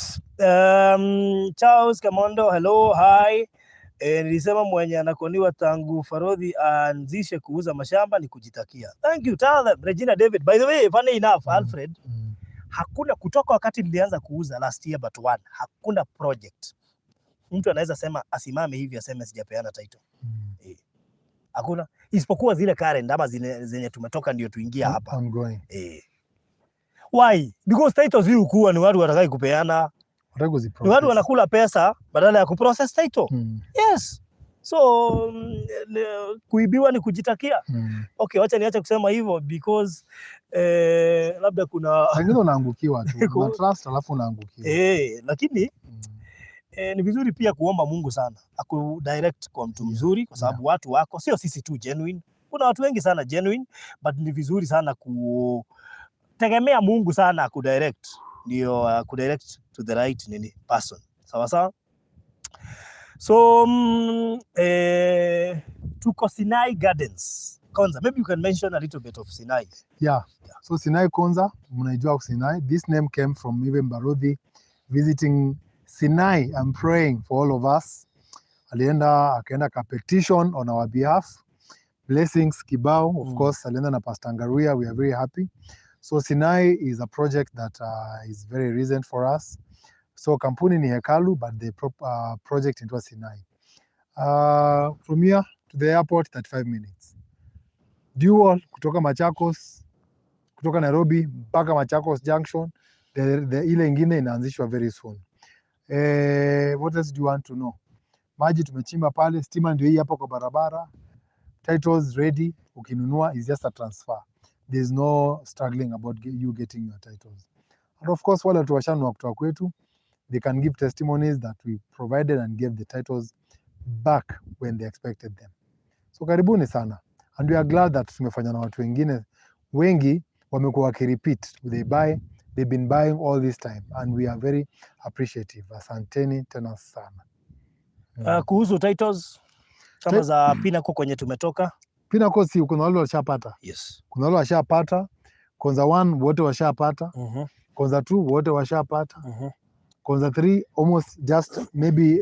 Charles Kamondo, hello, hi. Nilisema mwenye anakoniwa tangu Farodhi aanzishe kuuza mashamba ni kujitakia. Thank you. Tell them. Regina David. By the way, funny enough, Alfred, hakuna kutoka wakati nilianza kuuza last year but one, hakuna project mtu anaweza sema, asimame hivi aseme sijapeana title. Hakuna, isipokuwa zile current ama zile zenye tumetoka ndio tuingia hapa. Ongoing. Why? Because titles hii hukuwa ni watu watakai kupeana, Wataki ni kuziprocess. watu wanakula pesa badala ya kuprocess title. Yes. So kuibiwa ni kujitakia. Okay, wacha niache kusema hivyo because labda kuna Saa ingine unaangukiwa tu. Una trust alafu unaangukiwa. Lakini ni vizuri pia kuomba Mungu sana akudirect kwa mtu mzuri, kwa sababu watu wako sio sisi tu genuine. Kuna watu wengi sana genuine, but ni vizuri sana kutegemea Mungu sana akudirect, ndio akudirect to the right nini person. Sawa sawa. So tuko Sinai Gardens. Konza, maybe you can mention a little bit of Sinai. Yeah. So Sinai Konza, mnaijua Sinai. This name came from even Baruthi visiting Sinai, I'm praying for all of us. Alienda akaenda ka petition on our behalf. Blessings kibao, of course, alienda na Pastor Ngaruya. We are very happy. So Sinai is a project that is very recent for us. So kampuni ni Hekalu, but the project inaitwa Sinai. From here to the airport, 35 minutes. Dual kutoka Machakos, kutoka Nairobi mpaka Machakos Junction, ile ingine inaanzishwa very soon. What else do you want to know? Maji tumechimba pale, stima ndio hii hapa kwa barabara. Titles ready, ukinunua is just a transfer. There's no struggling about you getting your titles. And of course wale watu washanunua kutoka kwetu, they can give testimonies that we provided and gave the titles back when they expected them. So karibuni sana. And we are glad that tumefanya na watu wengine wengi wamekuwa wakirepeat. They buy, they've been buying all this time and we are very appreciative. Asanteni tena sana. Kuhusu titles kama za Pinnacle kwenye tumetoka. Pinnacle si kuna wale washapata. Kuna wale washapata. Konza 1 wote washapata. Konza 2 wote washapata. Konza 3 almost just maybe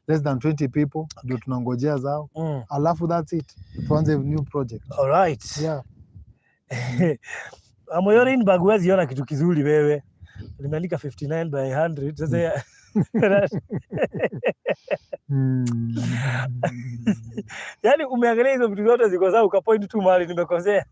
less than 20 people ndio tunangojea zao. Alafu that's it. Tuanze new project. All right. Yeah. Amoyo Rainbag, huwezi ona kitu kizuri wewe. Nimeandika 59 by 100. Sasa yani umeangalia hizo vitu zote ziko sawa, ukapoint tu mahali nimekosea.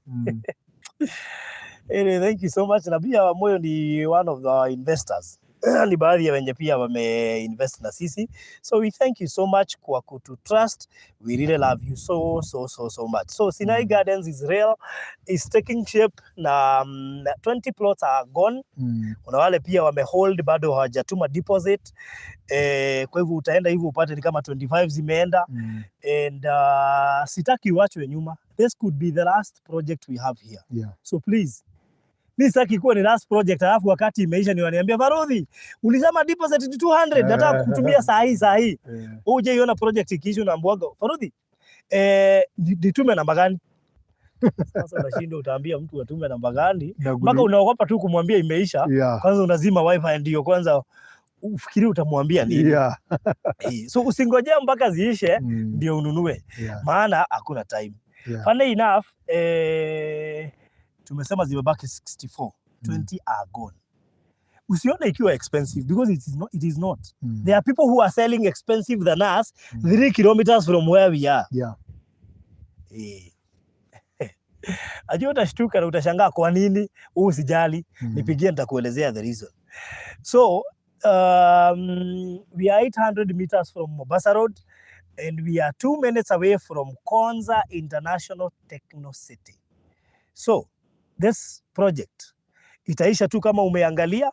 Anyway, thank you so much. Na pia Moyo ni one of the investors, ni baadhi ya wenye pia wameinvest na sisi, so we thank you so much kwa kutu trust. We really love you so so so so much. So Sinai Gardens is real, is taking shape na 20 plots are gone. Kuna wale pia wamehold bado hawajatuma deposit, kwa hivyo utaenda hivyo upate ni kama 25 zimeenda. And sitaki uachwe nyuma. This could be the last project we have here. So please, mi sitaki kuwa ni last project alafu wakati imeisha ni waniambia, "Barudhi, ulisema deposit ni 200, nataka kutumia saa hii saa hii." Hujaiona project ikiisha unaambiwaga, "Farudhi, nitume namba gani?" Sasa unashindwa utaambia mtu atume namba gani Na mpaka unaogopa tu kumwambia imeisha. Kwanza unazima wifi ndio kwanza ufikiri utamwambia nini. So usingojea mpaka ziishe ndio ununue, maana hakuna time. Funny enough, tumesema zimebaki 64, 20 are gone. Usione ikiwa expensive because it is not, it is not. There are people who are selling expensive than us 3 kilometers from where we are. Ajua utashtuka na utashangaa kwa nini. Huu usijali, nipigie nitakuelezea the reason. So we are 800 meters from Mombasa Road and we are 2 minutes away from Konza International Techno City. So this project itaisha tu kama umeangalia.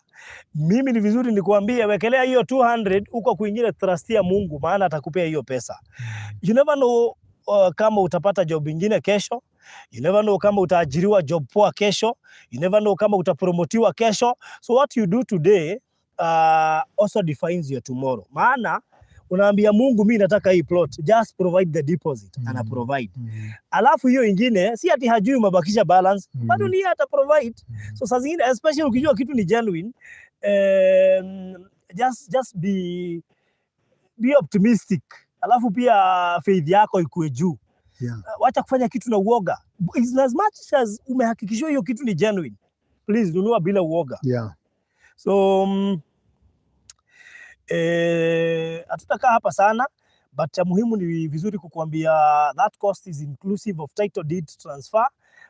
Mimi ni vizuri nikuambie, wekelea hiyo 200 huko kwingine, trustia Mungu, maana atakupea hiyo pesa. You never know kama utapata job ingine kesho. You never know kama utaajiriwa job poa kesho. You never know kama utapromotiwa kesho. So what you do today also defines your tomorrow. Maana unaambia Mungu, mi nataka hii plot, just provide the deposit. Ana provide. Alafu hiyo ingine si ati hajui umebakisha balance, bado ni yeye ata provide. So saa zingine, especially ukijua kitu ni genuine, just be optimistic. Alafu pia faith yako ikue juu. Wacha kufanya kitu na uoga. In as much as umehakikishiwa hiyo kitu ni genuine, please nunua bila uoga. So hatutakaa hapa sana, but cha muhimu ni vizuri kukuambia that cost is inclusive of title deed transfer,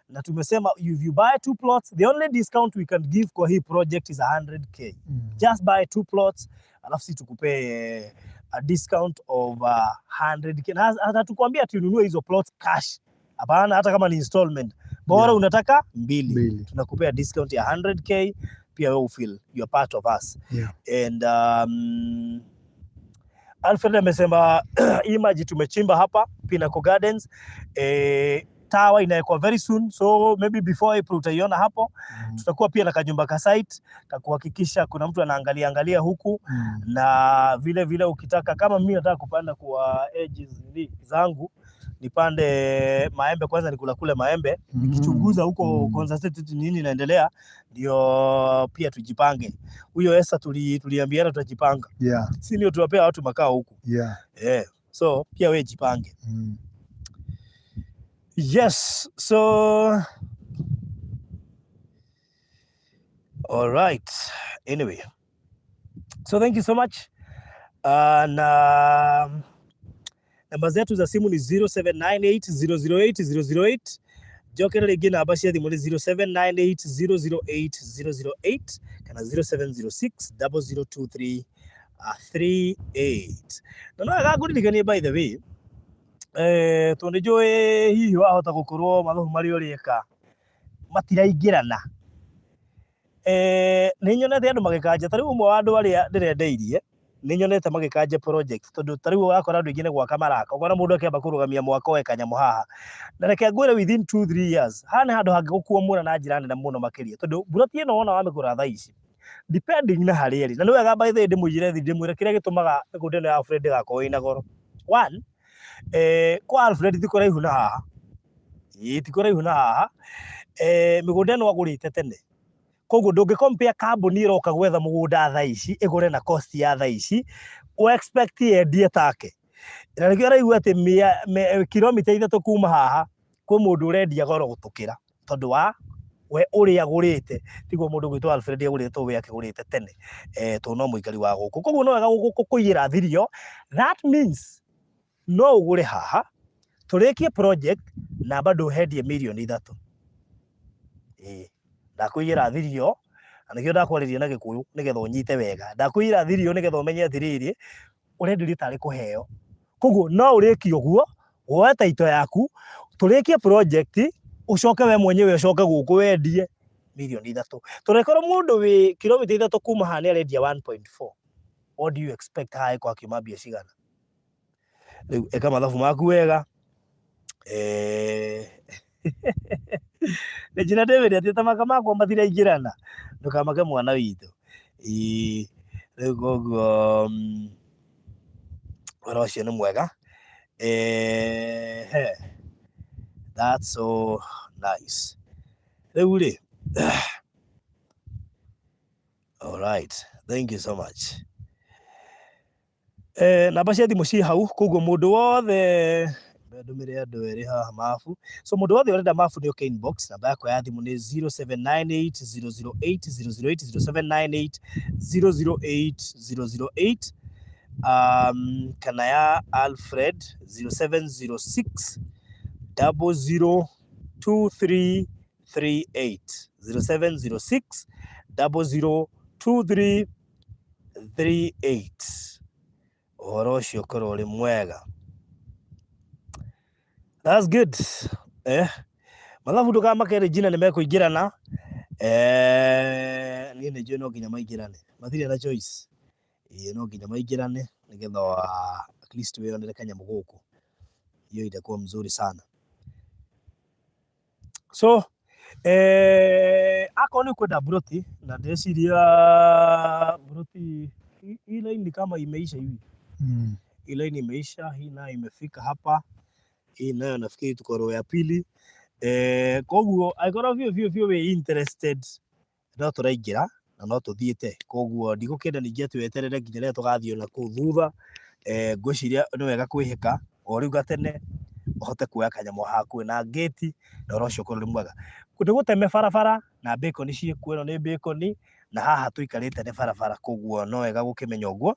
na tumesema if you buy two plots, the only discount we can give kwa hii project is 100K. Just buy two plots alafu si tukupee a discount of 100K. Na hatukwambia ati ununue hizo plots cash, hapana, hata kama ni installment, bora unataka mbili, Mbili. Tunakupea discount ya 100K, pia wewe feel you are part of us. And Alfred amesema hii maji tumechimba hapa Pinnacle Gardens, tower inawekwa very soon, so maybe before April utaiona hapo. Tutakuwa pia na kanyumba ka site ka kuhakikisha kuna mtu anaangalia angalia huku na vile vile ukitaka, kama mimi nataka kupanda kwa edges ni zangu, Nipande maembe kwanza, nikula kule maembe nikichunguza huko Konza City nini inaendelea, ndio pia tujipange. Huyo Esa tuliambiana tutajipanga, si ndio? Tuwapea watu makao huku. Eh, so pia we jipange. Yes, so all right. Anyway, so thank you so much. Na namba zetu za simu ni 0798 008 008. Njokere rĩngĩ, namba cia thimũ nĩ 0798 008 008 kana 0706 0023 38. Na no wega ngũririkanie, by the way, tondũ nĩ njũĩ hihi wahota gũkorwo mathabu marĩa ũreka matiraingĩrana. Nĩ nyonete andũ magĩkanja. Ta rĩu ũmwe wa andũ arĩa ndĩrendeirie, nĩ nyonete magĩkanja project, tondũ ta rĩu ũgakora andũ aingĩ nĩ gwaka maraka, ũkona mũndũ akĩamba kũrũgamia mwaka we kanyamũ haha, na reke ngwĩre, within 2 3 years haha nĩ handũ hangĩgũkuamũra na njĩra nene mũno makĩria, tondũ mburoti ĩno wona wamĩgũra thaa ici, depending na harĩa ĩrĩ, na nĩ wega, by the way, ndĩmũigĩre thi, ndĩmwĩre kĩrĩa gĩtũmaga mĩgũnda ĩno ya Alfred ĩgakorwo ĩna goro. One, kwa Alfred ti kũraihu na haha, ĩĩ, ti kũraihu na haha. Mĩgũnda ĩno agũrĩte tene, koguo ndũngĩ compare kambuni ĩroka gwetha mũgũnda thaa ici ĩgũre na cost ya thaa ici, o expect yendie take. Na nĩkĩo araigua atĩ kilomita 3 kuma haha kwĩ mũndũ ũrendia goro gũtũkĩra, tondũ wa we ũrĩa agũrĩte tiguo mũndũ ũgwĩtwo Alfred agũrĩte, tondũ we akĩgũrĩte tene, tondũ no mũikari wa gũkũ. Koguo no wega kũiyĩra thirio. That means no ũgũre haha, tũrĩkie project na bado ũhendie mirioni 3. Ĩĩ, ndakũiyĩra thirio, na nĩkĩo ndakwarĩria na Gĩkũyũ nĩgetha ũnyite wega. Ndakũiyĩra thirio nĩgetha ũmenye atĩrĩrĩ, ũrenderio tarĩ kũheo. Koguo no ũrĩkie ũguo, woe title yaku, tũrĩkie project, ũcoke we mwenyewe ũcoke gũkũ wendie mirioni 3. Tũrekorwo mũndũ wĩ kilomita 3 kuma haha nĩ arendia 1.4, what do you expect haha ĩkorwo akiuma mbia cigana? Rĩu ĩka mathabu maku wega. Regina David atĩ tamaka makwa matiraingĩrana, ndũkamake mwana witũ. Ĩĩ, rĩu koguo ũhoro ũcio nĩ mwega. That's so nice. Rĩu rĩ, all right, thank you so much. Namba cia thimũ ciĩ hau, koguo mũndũ wothe ndũmĩre andũ erĩ haha mabu. So mũndũ wothe ũrenda mabu nĩ ũke inbox. Namba yakwa ya thimũ nĩ 0798 008 008, 0798 008 008, kana ya Alfred 0706 002338, 0706 002338. Ũhoro ũcio ũkorwo ũrĩ mwega. That's good. Mathabu ndũkamake, Regina, nĩ mekũingĩrana. Niĩ nĩ njũĩ no nginya maingĩrane, matirĩ na choice. Ĩĩ, no nginya maingĩrane nĩgetha at least wĩyonere kanyamũ gũkũ, hiyo itakuwa mzuri sana. So akorwo nĩ ũkwenda mburoti, na ndĩreciria mburoti hii line ni kama imeisha hivi. Hii line imeisha, hii nayo imefika hapa, hii nayo nafikiri tuko row ya pili. Koguo angĩkorwo biũ biũ biũ wĩ interested, no tũraingĩra na no tũthiĩte. Koguo ndigũkĩenda ningĩ atĩ weterere nginya rĩrĩa tũgathiĩ na kũu thutha. Ngwĩciria nĩ wega kwĩhĩka o rĩu gatene, ũhote kuoya kanyamũ hakuhĩ na ngĩti, na ũhoro ũcio ũkorwo ũrĩ mwega. Nĩ gũteme barabara na bacon ciĩkuo, ĩno nĩ bacon, na haha tũikarĩte nĩ barabara. Koguo no wega gũkĩmenya ũguo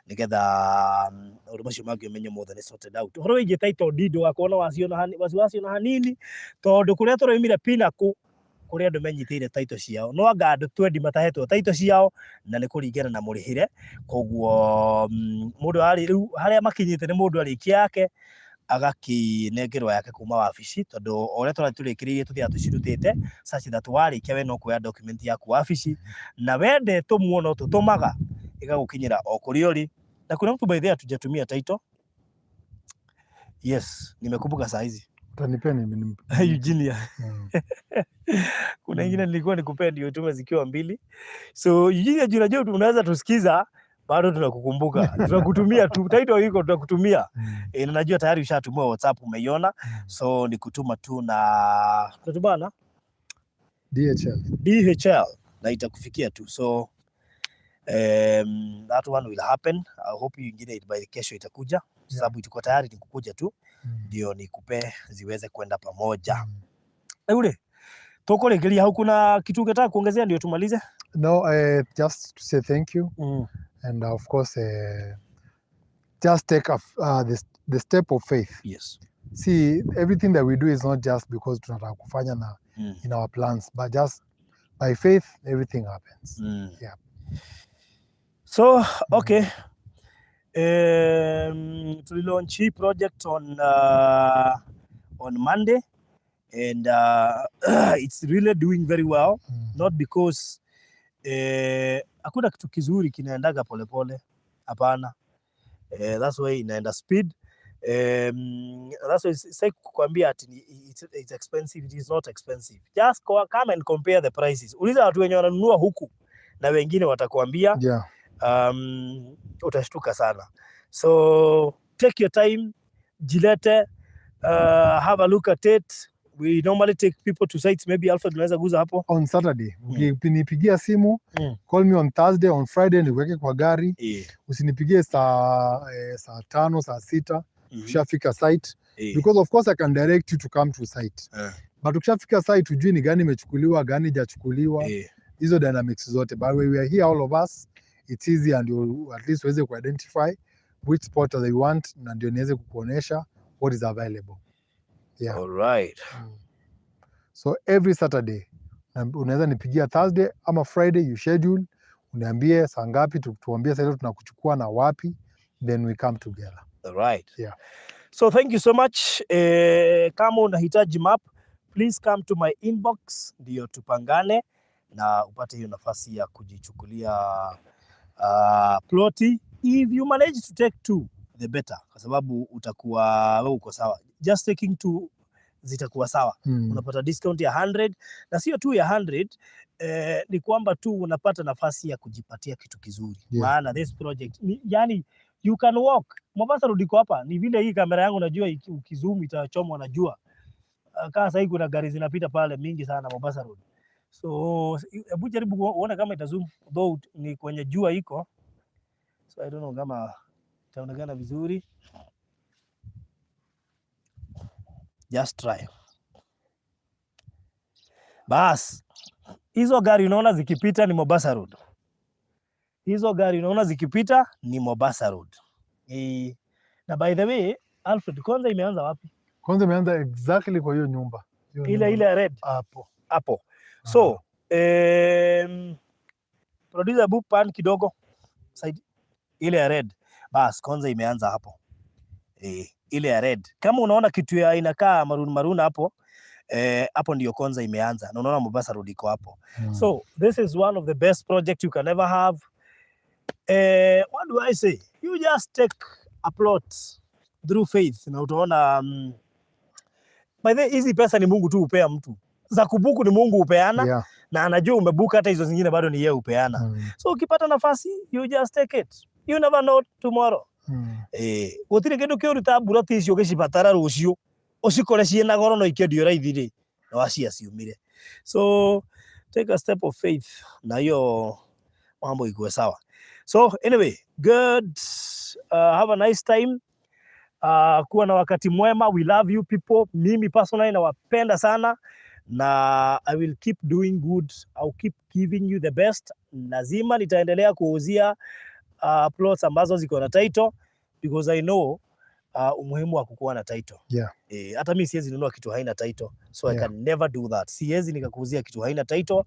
nĩgetha maũndũ macio mangĩ ũmenye mothe nĩ sorted out. Ũhoro wĩgiĩ title deed, ndũgakorwo na wasiwasi ona hanini, tondũ kũrĩa tũraumire Pinnacle, kũrĩ andũ menyitĩire title ciao, no anga andũ 20 matahetwo title ciao, na nĩ kũringana na mũrĩhĩre. Koguo mũndũ arĩ rĩu harĩa makinyĩte nĩ mũndũ arĩkia yake agakĩnengerwo yake kuma wabici, tondũ o ũrĩa tũrathiĩ tũrĩkĩrĩirie tũthiaga tũcirutĩte, such that warĩkia we no kuoya document yaku wabici, na wende tũmuo no tũtũmaga ĩgagũkinyĩra o kũrĩa ũrĩ. Na kuna mtu, by the way, hatujatumia title. Yes, nimekumbuka saa hizi. Utanipea nini? Eugenia. Kuna ingine nilikuwa nikupea ndio utume zikiwa mbili. So Eugenia, juu najua unaweza tusikiza. Bado tunakukumbuka, tunakutumia tu title iko, tunakutumia. E, na najua tayari ushatumia WhatsApp, umeiona, so ni kutuma tu na tunatumana DHL. DHL na itakufikia tu, so that one will happen. I hope hiyo ingine by kesho itakuja, sababu itakuwa tayari ni kukuja tu ndio nikupe ziweze kwenda pamoja. Ule tukurekeria hau, kuna kitu ungetaka kuongezea ndio tumalize? No, just to say thank you and of course just take the step of faith. See, everything that we do is not just because tunataka kufanya na in our plans, but just by faith everything happens. Yeah. So okay, tulilaunch hii project on Monday and it's really doing very well, not because hakuna kitu kizuri kinaendaga polepole, hapana. That's why inaenda speed. That's why sitaki kukwambia ati it's expensive. It is not expensive. Just come and compare the prices. Uliza watu wenye wananunua huku na wengine watakuambia. Utashtuka sana. So take your time, jilete, have a look at it. We normally take people to sites. Maybe Alfred unaweza guza hapo. On Saturday ukinipigia simu, call me on Thursday, on Friday nikuweke kwa gari. Usinipigie saa 5, saa 6 ushafika site, because of course I can direct you to come to site, but ukishafika site ujui ni gani imechukuliwa, gani ijachukuliwa, hizo dynamics zote. But when we are here, all of us, it's easy and you at least uweze kuidentify which spot that you want na ndio niweze kukuonesha what is available. Yeah. All right. So every Saturday, na unaweza nipigia Thursday ama Friday, you schedule, uniambie saa ngapi, tuambie saa hizo tunakuchukua na wapi, then we come together. All right. Yeah. So thank you so much. Kama unahitaji map, please come to my inbox ndio tupangane na upate hiyo nafasi ya kujichukulia ploti. If you manage to take two, the better, kwa sababu utakuwa wewe uko sawa. Just taking two zitakuwa sawa. Unapata discount ya 100 na sio tu ya 100, ni kwamba tu unapata nafasi ya kujipatia kitu kizuri. Maana this project ni, yani you can walk. Mombasa Road iko hapa, ni vile hii kamera yangu najua ukizoom itachomwa na jua. Kaa sahii kuna gari zinapita pale mingi sana Mombasa Road. So hebu jaribu uone kama itazoom, though ni kwenye jua iko. So I don't know kama itaonekana vizuri. Just try. Bas, hizo gari unaona zikipita ni Mombasa Road. Hizo gari unaona zikipita ni Mombasa Road. Na by the way, Alfred, kwanza imeanza wapi? Kwanza imeanza exactly kwa hiyo nyumba. Hiyo Ile nyumba ile ya red hapo. Hapo. So, producer, book pan kidogo side ile ya red. Bas, kwanza imeanza hapo. Ile ya red. Kama unaona kitu ya inakaa maroon maroon hapo, hapo ndio kwanza imeanza. Na unaona Mombasa Road iko hapo. So this is one of the best project you can ever have. What do I say? You just take a plot through faith na utaona by the way, hizi pesa ni Mungu tu hupea mtu. Za kubook ni Mungu hupeana na anajua umebook, hata hizo zingine bado ni yeye hupeana. So ukipata nafasi, you just take it. You never know tomorrow. Gũtirĩ kĩndũ kĩũru ta mburoti icio ũgĩcibatara rũciũ ũcikore ciĩna goro no ikĩendio raithi rĩ, no waciaciumire. So take a step of faith na hiyo mambo ikuwe sawa. So anyway, good, have a nice time. Kuwa na wakati mwema. We love you people. Mimi personally nawapenda sana na I will keep doing good. I'll keep giving you the best. Lazima nitaendelea kuuzia plots ambazo ziko na title because I know umuhimu wa kukuwa na title. Hata mi siwezi nunua kitu haina title, so I can never do that. Siwezi nikakuuzia kitu haina title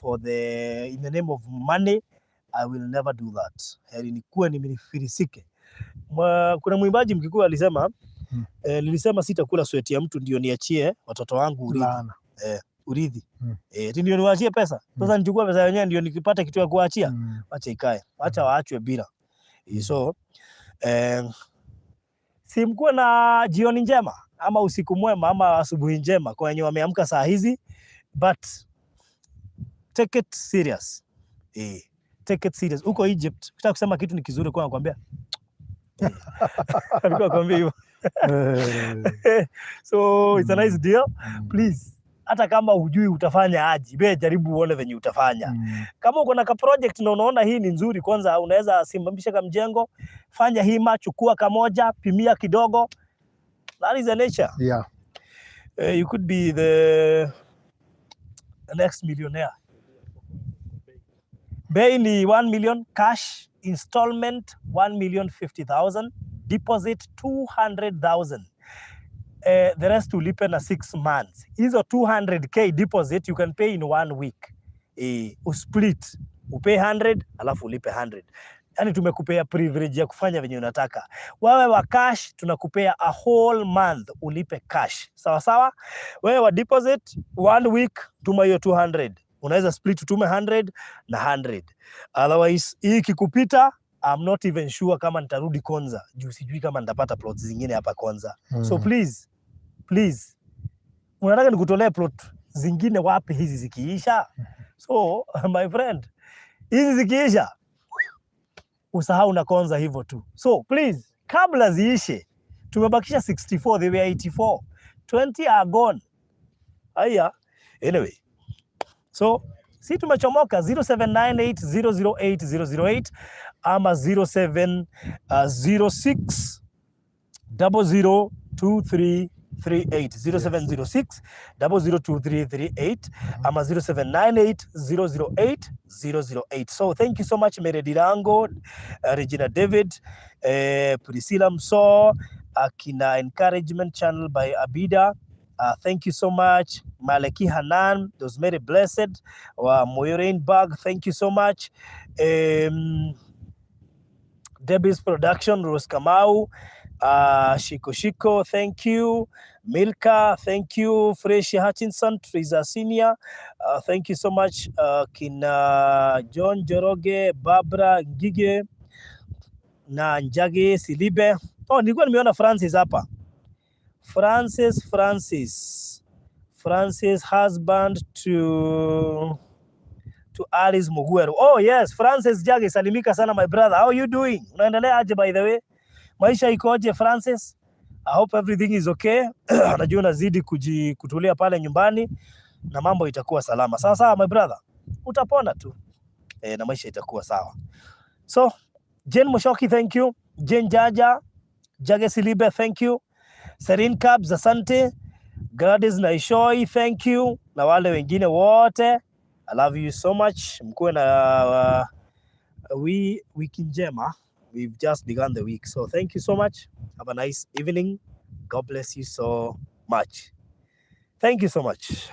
for the in the name of money. I will never do that. Heri nikuwe nimefilisike. Kuna mwimbaji Mkikuyu alisema, nilisema sitakula sweat ya mtu ndio niachie watoto wangu urithi. Laana. Urithi. Ati ndio niwaachie pesa. Sasa nichukue pesa yenyewe ndio nikipata kitu ya kuachia. Wacha ikae. Wacha waachwe bila. So si mkuwe na jioni njema ama usiku mwema ama asubuhi njema kwa wenye wameamka saa hizi, but take it serious. Take it serious. Huko Egypt, ukitaka kusema kitu ni kizuri, kwa nakwambia, alikuwa akwambia hivyo. So it's a nice deal. Please, hata kama hujui utafanya aje, be jaribu uone venye utafanya. Kama uko na ka project na unaona hii ni nzuri, kwanza unaweza simamisha ka mjengo, fanya hima, chukua kamoja, pimia kidogo. That is the nature. You could be the next millionaire. Bei ni 1 million cash, installment 1 million 50,000, deposit 200,000. The rest ulipe na 6 months. Hizo 200K deposit you can pay in one week. Usplit, upay 100 alafu ulipe 100. Yani tumekupea privilege ya kufanya venye unataka. Wewe wa cash tunakupea a whole month ulipe cash. Sawa sawa? Wewe wa deposit, one week tuma hiyo 200. Unaweza split, utume 100 na 100. Otherwise, hii ikikupita, I'm not even sure kama nitarudi Konza juu sijui kama nitapata plots zingine hapa Konza. So please, please, unataka nikutolee plot zingine wapi hizi zikiisha? So my friend, hizi zikiisha usahau na Konza hivyo tu. So please, kabla ziishe, tumebakisha 64, they were 84, 20 are gone. Aya, anyway, so si tumechomoka. 0798008008 ama 0706 002338, 0706 002338 ama 0798 008 008. So thank you so much, Mary Dirango, Regina David, Priscilla Mso, akina Encouragement Channel by Abida. Thank you so much. Maleki Hanan, Rosemary Blessed, wa Moirainburg, thank you so much. Debbie's Production, Rose Kamau, Shiko Shiko, thank you. Milka, thank you. Fresh Hutchinson, Teresa Senior, thank you so much. Kina John Joroge, Barbara Ngige na Njage Silibe. Oh, nilikuwa nimeona Francis hapa. Francis, Francis. Francis, husband to Alice Muguero. Oh yes, Francis Jage, salimika sana, my brother. How are you doing? Unaendelea aje, by the way? Maisha ikoje, Francis? I hope everything is okay. Najua unazidi kutulia pale nyumbani na mambo itakuwa salama. Sawa sawa, my brother. Utapona tu. Na maisha itakuwa sawa. So, Jane Mushoki, thank you. Jane Jaja, Jage Silibe, thank you. Serin Cabs, asante. Gladys Naishoi, thank you. Na wale wengine wote, I love you so much. Mkuwe na wiki njema. We've just begun the week. So thank you so much. Have a nice evening. God bless you so much. Thank you so much.